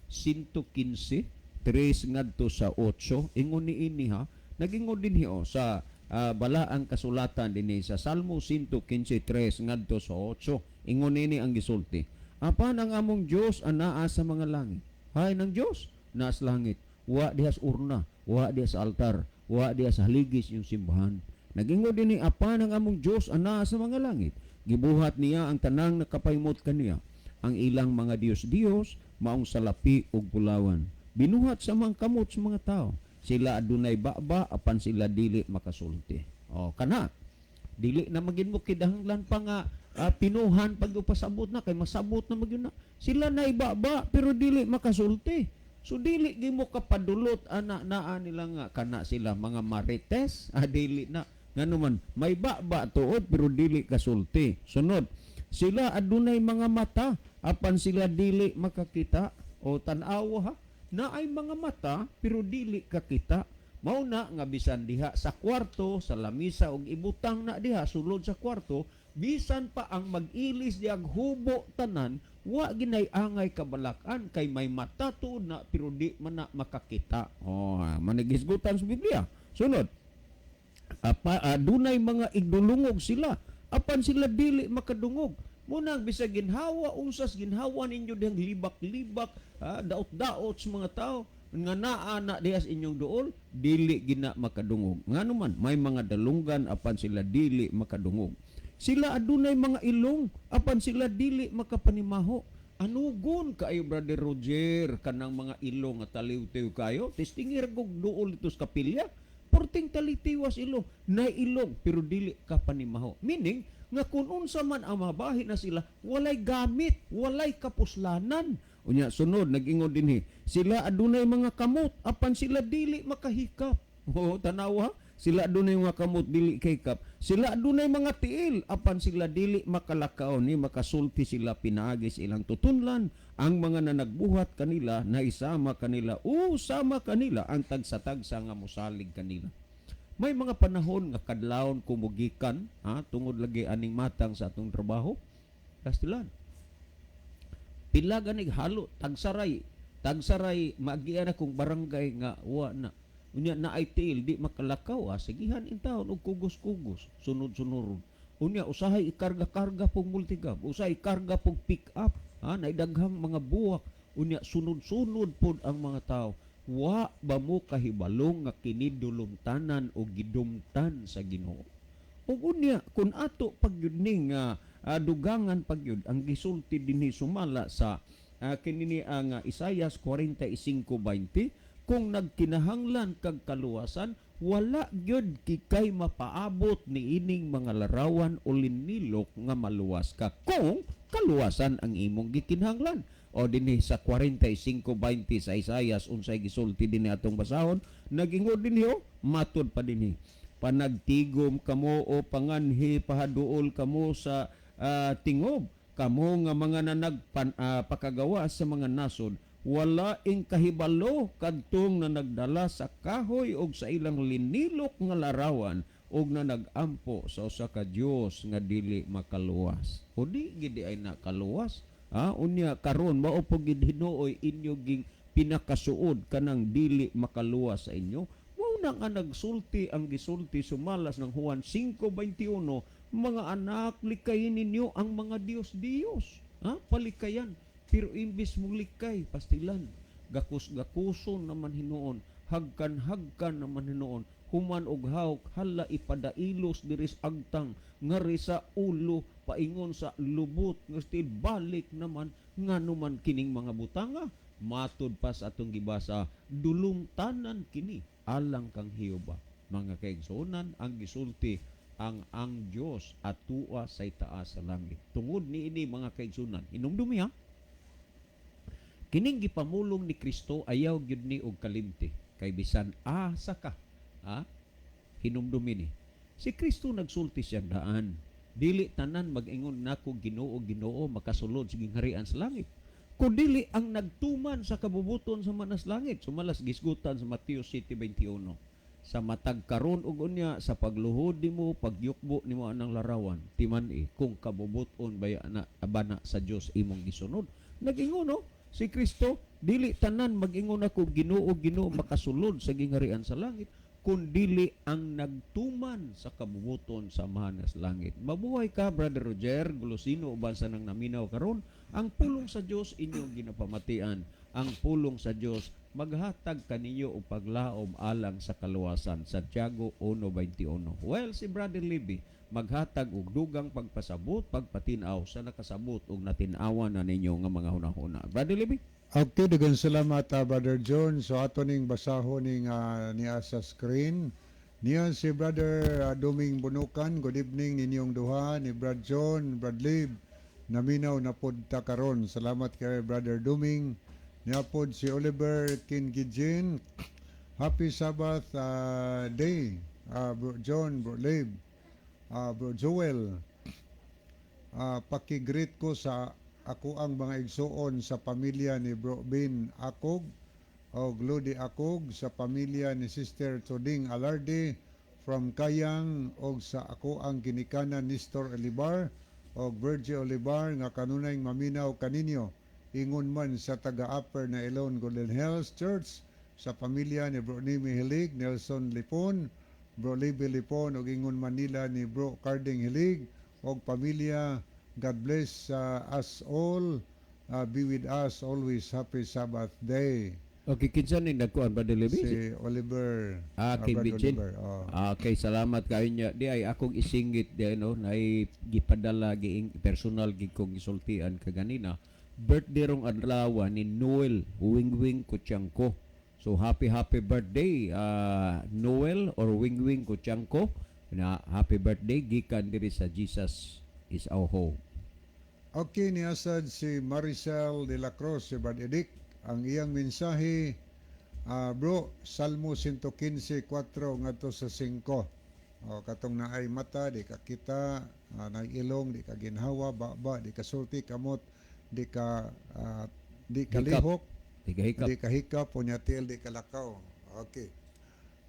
115 3 ngadto sa 8, ingon niini, ha, nagingon dinhi, oh, sa balaang kasulatan dinhi sa Salmo 115:3 ngadto sa 8, ingon nini ang gisulti: "Apan ang among Dios anaa sa mga langit." Hay ng Dios naa sa langit, wa diha sa urna, wa diha sa altar, wa diha sa haligis yung simbahan. Nagingon dinhi, "Apan ang among Dios anaa sa mga langit, gibuhat niya ang tanang nakapaymot kaniya. Ang ilang mga dios-dios maong salapi ug bulawan, binuhat sa mga kamot sa mga tao. Sila adunay baba apan sila dili makasulti." Oh, kana dili na magin mo kidahanglan pa nga pinuhan pag upasabot na kay masabot na magyun na sila na ibaba pero dili makasulti. So dili gi mo kapadulot ana naa nila nga kana sila mga marites, dili na, ngano man may baba tuod pero dili kasulti. Sunod, "Sila adunay mga mata apan sila dili makakita." O tan-awa ha, naay mga mata pero dili kakita. Mao na nga bisan diha sa kwarto, sa lamisa og ibutang na diha sulod sa kwarto, bisan pa ang mag-ilis diag hubo tanan, wa ginay angay kabalakan kay may mata tuod na pero di man na makakita. Oh, manigisgutan sa Biblia. Sunod, apa, adunay mga igdulungog sila apan sila dili makadungog. Munang bisag ginhawa unsas ginhawa ninyo dihang libak-libak, daot-daot sa mga tao nga naa na diha sa inyong duol, dili gina makadungog. Ngano man may mga dalunggan apan sila dili makadungog. Sila adunay mga ilong apan sila dili makapanimaho. Anugon kaayo, Brother Roger, kanang mga ilong nga taliw-tiw kayo, testingir kog duol dito sa kapilya, porting talitiwas ilong, na ilong pero dili ka panimaho. Meaning nga kung unsa man ang mabahi na sila, walay gamit, walay kapuslanan. Unya sunod, nag-ingon dinhi, "Sila adunay mga kamot apan sila dili makahikap." Oh, tanawa, sila adunay mga kamot, dili kahikap. Sila adunay mga tiil apan sila dili makalakaw ni makasulti sila pinaagi sa ilang tutunlan. Ang mga nanagbuhat kanila na isama kanila o sama kanila ang tagsa-tagsa nga mosalig kanila. May mga panahon nga kadlawon kumugikan, ha, tungod lagi aning matang sa atong trabaho. Kastilan. Pila ganig halo tagsaray, tagsaray maagian akong barangay nga wa na. Unya na ay tiil di makalakaw, sigihan in taon og kugos-kugos, sunod-sunoron. Unya usahay ikarga-karga pog multicab, usahay ikarga pog pick up, ha, naay daghang mga buwak. Unya sunod-sunod pod ang mga tao. Wa ba mo kahibalo nga kini dulumtanan o gidumtan sa Ginoo? Ug unya kun ato pagyud ni nga dugangan pagyud ang gisulti dinhi sumala sa kini ni ang Isaias 45:20, kung nagkinahanglan kag kaluwasan, wala gyud kikay mapaabot ni ining mga larawan o linilok nga maluwas ka kung kaluwasan ang imong gikinahanglan. O dinhi sa 45:20 sa Isaias, unsay gisulti dinhi atong basahon? Nagingon dinhi, oh, matud pa dinhi, "Panagtigom kamo o panganhi, pahaduol kamo sa tingob, kamo nga mga nanagpan pakagawa sa mga nasod. Wala ing kahibalo kadtong na nagdala sa kahoy og sa ilang linilok nga larawan og na nagampo sa usa ka Dios nga dili makaluwas." O di gidi ay nakaluwas, ha? Unya karon mao po gid hinuoy inyo ging pinakasuod kanang dili makaluwas sa inyo. Mao na nga nagsulti ang gisulti sumalas ng Juan 5:21, "Mga anak, likayin ninyo ang mga Diyos-Diyos." Ha? Palikayan. Pero imbis mo likay, pastilan. Gakus-gakuson naman hinuon, hagkan-hagkan naman hinuon. Human og hawk, hala, ipadailos diris agtang, ngari sa ulo, paingon sa lubot, ngasti balik naman, ngano man kining mga butanga? Matud pa sa atong gibasa, dulumtanan kini alang kang Jehova. Mga kaigsuonan, ang gisulti ang Dios atua sa itaas sa langit. Tungod niini, mga kaigsuonan, hinumdumi ha. Kining gipamulong ni Kristo, ayaw gyud ni og kalimti kay bisan asa ka, ha? Hinumdumi ni. Si Kristo nagsulti siyang daan. "Dili tanan mag-ingon nako, 'Ginoo, Ginoo,' makasulod sa gingharian sa langit, kundili ang nagtuman sa kabubuton sa manas langit," sumalas gisgutan sa Mateo 7:21. Sa matag karon ug unya sa pagluhod nimo, pagyukbo nimo anang larawan, timan-i kung kabubuton baya na abana sa Dios imong gisunod. Nag-ingon, no, si Kristo, "Dili tanan mag-ingon ako, 'Ginoo, Ginoo,' makasulod sa gingharian sa langit, kundili ang nagtuman sa kabubuton sa Amahan sa langit." Mabuhay ka, Brother Roger Golosino, uban sa nang naminaw karon. Ang pulong sa Dios inyong ginapamatian. Ang pulong sa Dios maghatag kaninyo og paglaom alang sa kaluwasan. Santiago 1:21. Well, si Brother Libby maghatag og dugang pagpasabot, pagpatinaw sa nakasabot og natin-awan na ninyo nga mga hunahuna. Brother Libby? Okay, daghang salamat, Brother John. So ato ning basahon ning niya sa screen. Niya si Brother Duming Bunukan. Good evening ninyong duha ni Brad John, Brad Lib. Naminaw na pod ta karon. Salamat kay Brother Duming. Niya pod si Oliver Kingijin. Happy Sabbath day, Bro John, Bro Lib, Bro Joel. Paki-greet ko sa ako ang mga igsuon sa pamilya ni Bro Bin Akog o Glody Akog, sa pamilya ni Sister Tuding Alarde from Kayang, og sa ako ang ginikanan Nestor Olivar og Virgie Olivar nga kanunay maminaw kaninyo. Ingon man sa taga Upper na Elon Golden Hills Church, sa pamilya ni Bro Nimi Hilig, Nelson Lipon, Bro Libby Lipon, og ingon man nila ni Bro Carding Hilig og pamilya. God bless us all. Be with us always. Happy Sabbath day. Okay, kinsa ning nagkuan, Brother Libby? Si Oliver. Ah, kay Brad Bitchin. Oliver. Oh. Ah, okay, salamat kayo niya. Di ay akong isingit di ay, no, nay gipadala giing personal gid kong gisultian kaganina. Birthday rong adlaw ni Noel Wingwing Kutyangko. So happy happy birthday, Noel or Wingwing Kutyangko. Na happy birthday gikan diri sa Jesus Is Our Hope. Okay, niasad si Maricel de la Cruz, si Brad Edik. Ang iyang mensahe, bro, Salmo 115:4 ngadto sa 5. O, katong naay mata, di ka kita, naay ilong, di ka ginhawa, baba, di ka sulti, kamot, di ka Hikap. lihok, Di ka hikap. di ka hikap, unya tiil, di ka lakaw. Okay.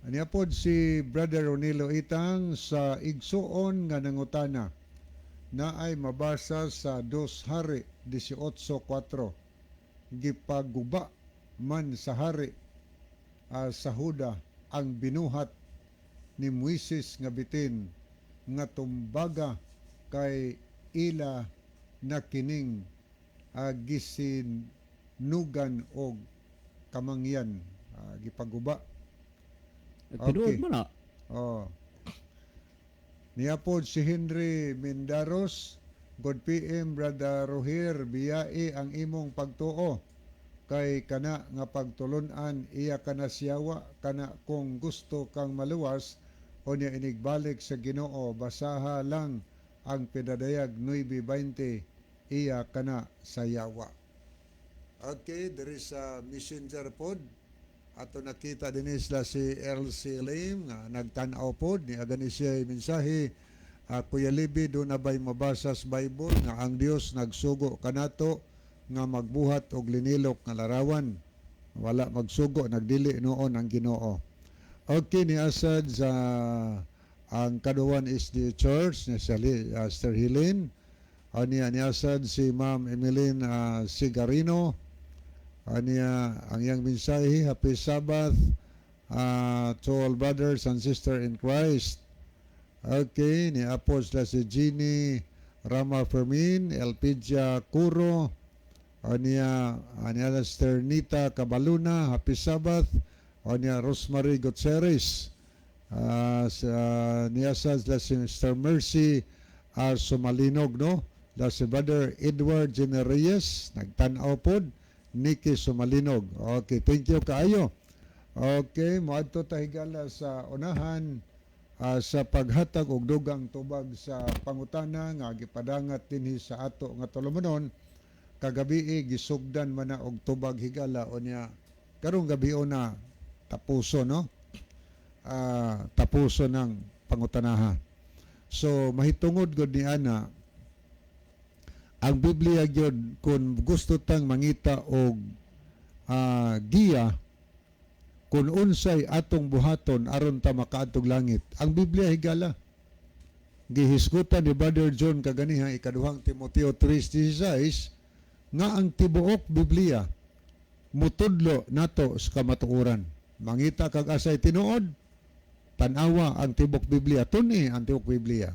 Aniya pod si Brother Ronilo Itang sa igsuon nga nangutana na ay mabasa sa Dos Hari 18:4, "Gipaguba man sa hari sa Huda ang binuhat ni Moises nga bitin nga tumbaga kay ila na kining gisinugan og kamangyan." Gipaguba. Tinuod Okay. man na. Oh. Niya pod si Henry Mindaros, "Good PM, Brother Rohir, biyai ang imong pagtuo kay kana nga pagtulunan iya kana siyawa kana. Kung gusto kang maluwas unya inigbalik sa Ginoo, basaha lang ang Pinadayag 9:20, iya kana sa yawa." Okay, there is a messenger pod. Ato nakita din sila si LC Lim nga nagtan-aw pod ni agani siya mensahe. "Kuya Libi, do na ba'y mabasa sa Bible nga ang Dios nagsugo kanato nga magbuhat og linilok nga larawan? Wala magsugo, nagdili noon ang Ginoo." Okay, ni asad sa ang Kaduan is the Church ni si Sister Helene. Aniya ni asad si Ma'am Emeline Sigarino. Aniya ang iyang mensahe, "Happy Sabbath to all brothers and sister in Christ." Okay, ni apod sila si Jeannie Rama Fermin, Elpidia Curo, aniya aniya Sister Nita Cabaluna, "Happy Sabbath." Aniya Rosemary Gutierrez. Sa niya sa sila si Mr. Mercy Sumalinog, no? La si Brother Edward Genereyes, nagtan-aw pod, Nikki Sumalinog. Okay, thank you kaayo. Okay, moadto ta, higala, sa unahan sa paghatag og dugang tubag sa pangutana nga gipadangat dinhi sa ato nga tulumanon kagabi. Gisugdan man na og tubag, higala, unya karong gabi na tapuso, no? Tapuso ng pangutanaha. So mahitungod gud ni ana ang Biblia gyud kung gusto tang mangita og giya kung unsay atong buhaton aron ta makaadtog langit. Ang Biblia, higala. Gihisgutan ni Brother John kaganiha Ikaduhang Timoteo 3:16 nga ang tibuok Biblia mutudlo nato sa kamatuoran. Mangita kag asay tinuod, tan-awa ang tibok Biblia, tuni ang tibok Biblia.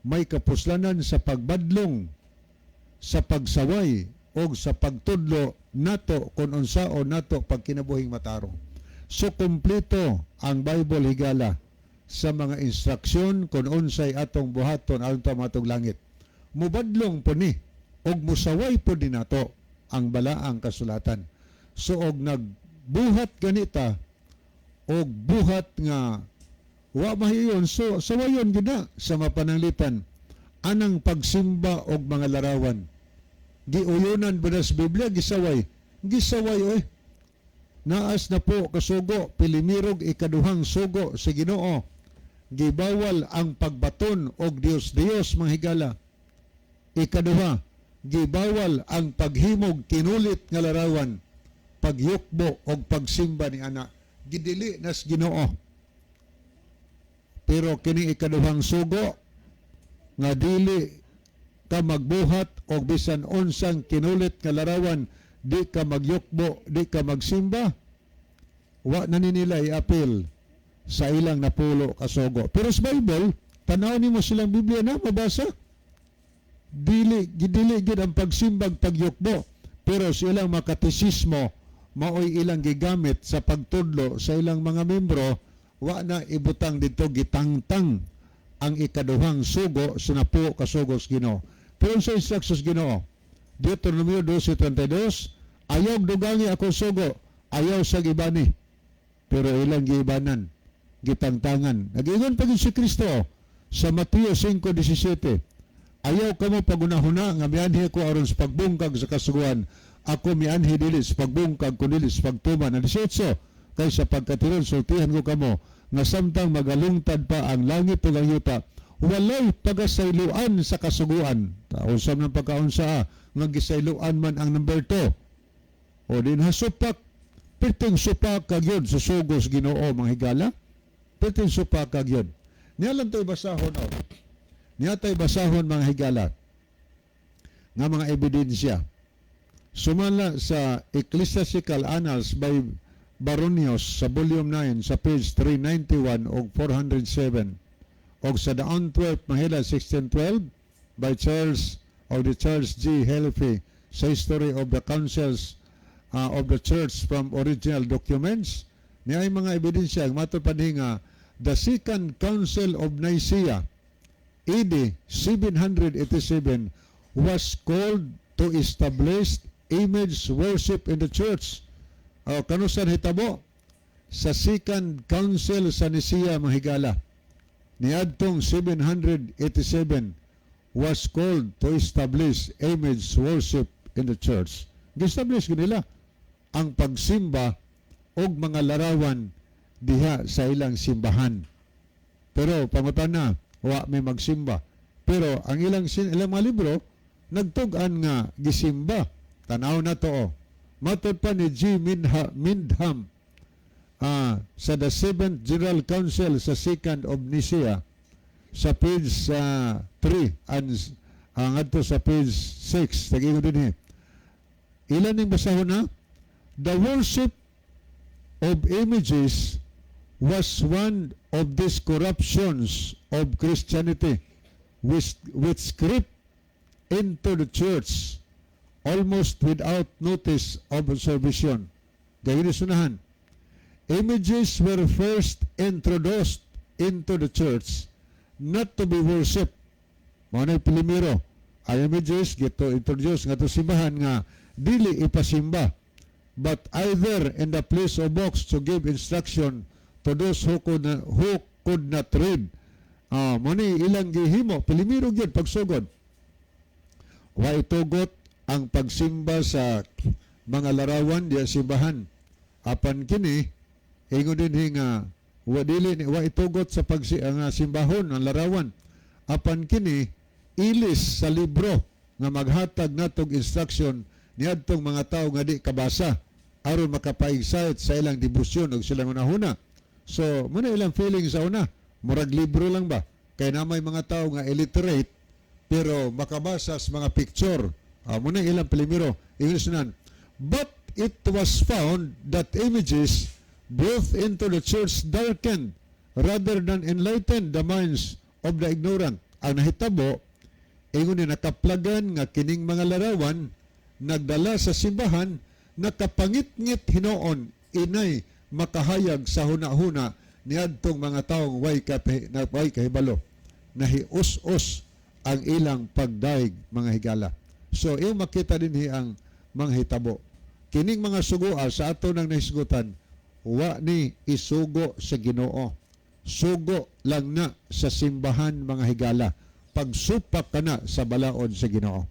May kapuslanan sa pagbadlong, sa pagsaway o sa pagtudlo nato kung unsaon nato pagkinabuhing matarong. So kumpleto ang Bible, higala, sa mga instruksyon kung unsay atong buhaton aron ta maadtog langit. Mubadlong po ni og musaway po din nato ang balaang kasulatan. So og nagbuhat ganita og buhat nga wa mahiyon, so sawayon gid na sa mapananglitan anang pagsimba og mga larawan. Giuyunan ba na sa Biblia? Gisaway, gisaway oy. Naas na po kasugo, pilimirog ikaduhang sugo sa Ginoo, gibawal ang pagbaton og Dios Dios, mga higala. Ikaduha, gibawal ang paghimog kinulit nga larawan, pagyukbo og pagsimba ni ana. Gidili nas Ginoo. Pero kini ikaduhang sugo nga dili ka magbuhat og bisan unsang kinulit nga larawan, di ka magyukbo, di ka magsimba, wa na ni nila i-appeal sa ilang napulo kasugo. Pero sa Bible, tanaw nimo silang Biblia na mabasa, dili gidili gid ang pagsimbag, pagyukbo. Pero sa ilang makatisismo, maoy ilang gigamit sa pagtudlo sa ilang mga membro. Wa na ibutang dito, gitangtang ang ikaduhang sugo sa napulo kasugo sa Ginoo. Pero sa instructions Ginoo, Deuteronomio 12:32, "Ayaw dugangi ako sugo, ayaw sa gibani." Pero ilang giibanan, gitangtangan. Nag-ingon pa gyud si Kristo sa Mateo 5:17, "Ayaw kamo pagunahuna nga mianhi ko aron sa pagbungkag sa kasuguan. Ako mianhi dili sa pagbungkag kundi sa pagtuman." Ang 18, "Kay sa pagkatiron sultihan ko kamo nga samtang magalungtad pa ang langit ug ang yuta, walay pagasayloan sa kasuguan." Tausam ng pagkaunsa nga gisayloan man ang number 2. O din hasupak, perting supak kagyod sa sugos Ginoo, mga higala. Perting supak kagyod. Niya lang tayo basahon o. Niya tayo basahon, mga higala, nga mga ebidensya. Sumala sa Ecclesiastical Annals by Baronius sa Volume 9 sa page 391 og 407 og sa The Antwerp Mahila 1612 by Charles or the Charles G. Helfey sa History of the Councils. of the church from original documents. Niay mga ebidensya matod pa nga the Second Council of Nicaea, AD 787, was called to establish image worship in the church. O, kanusa hitabo? Sa Second Council sa Nicaea, mga higala. Niadtong 787 was called to establish image worship in the church. Gi-establish nila ang pagsimba og mga larawan diha sa ilang simbahan. Pero pangutana, wa may magsimba. Pero ang ilang mga libro nagtug-an nga gisimba. Tanaw na to. Oh. Matod pa ni G. Windham sa the Seventh General Council sa Second of Nicaea sa page 3 and ngadto sa page 6, nag-ingon dinhi. Ilan ning basahon na? The worship of images was one of these corruptions of Christianity which crept into the church almost without notice of observation. Gayud sunahan. Images were first introduced into the church not to be worshipped. Mao na primero. Ang images gito introduce nga to simbahan nga dili ipasimba, but either in the place of books to give instruction to those who could not read. Ah, mo ni ilang gihimo primero gyud pagsugod. Wa itugot ang pagsimba sa mga larawan diya simbahan. Apan kini ingon dinhi nga wa dili ni wa itugot sa pagsi ang simbahon ang larawan. Apan kini ilis sa libro nga maghatag natog instruction niadtong mga tao nga di kabasa aron makapaigsight sa ilang debosyon ug silang hunahuna. So, muna ilang feeling sa una, murag libro lang ba? Kay na may mga tao nga illiterate pero makabasa sa mga picture. Ah, muna ilang primero. English nan. But it was found that images brought into the church darkened rather than enlightened the minds of the ignorant. Ang nahitabo, ingon ni nakaplagan nga kining mga larawan nagdala sa simbahan, nakapangitngit hinoon inay makahayag sa huna-huna niadtong mga taong way kape, na way kahibalo. Nahius-us ang ilang pagdaig, mga higala. So iyong makita dinhi ang mga hitabo. Kining mga sugoa sa ato nang nahisgutan, wa ni isugo sa Ginoo. Sugo lang na sa simbahan, mga higala. Pagsupak ka na sa balaod sa Ginoo.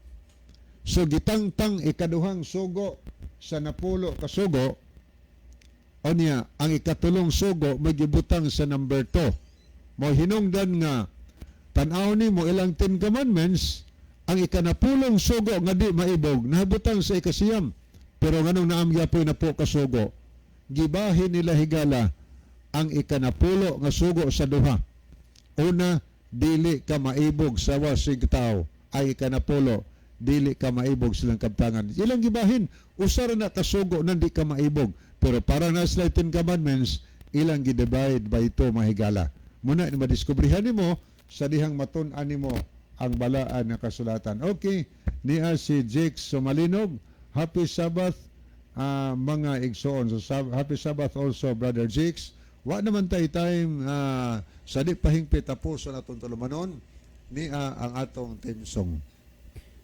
So gitangtang ikaduhang sugo sa 10 ka sugo. Unya, ang ikatulong sugo magibutang sa number 2. Mo hinungdan nga tan-aw nimo ilang Ten Commandments, ang ikanapulong sugo nga di maibog nahabutang sa 9. Pero nganong naam gyapoy 10 ka sugo, gibahin nila, higala, ang 10 nga sugo sa duha. Una, dili ka maibog sa wasig tao, ay 10, dili ka maibog silang kabtangan. Ilang gibahin, usa ra na kasugo nang di ka maibog. Pero para na sila Ten Commandments, ilang gi-divide by two, mahigala. Muna, ni madiskubrihan nimo sa dihang matun-an nimo ang balaan nga kasulatan. Okay, niya si Jake Sumalinog. Happy Sabbath, mga igsoon. So, happy Sabbath also, Brother Jakes. Wa naman tay time sa di pahingpit, tapos sa natong tulumanon niya ang atong theme song.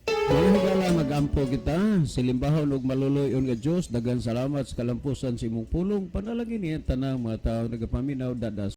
Mga higala, mag-ampo kita. Silimbahon ug maluloy-on nga Dios, daghan salamat sa kalampusan sa imong pulong. Panalangin niya tanang mga tao nagapaminaw dada.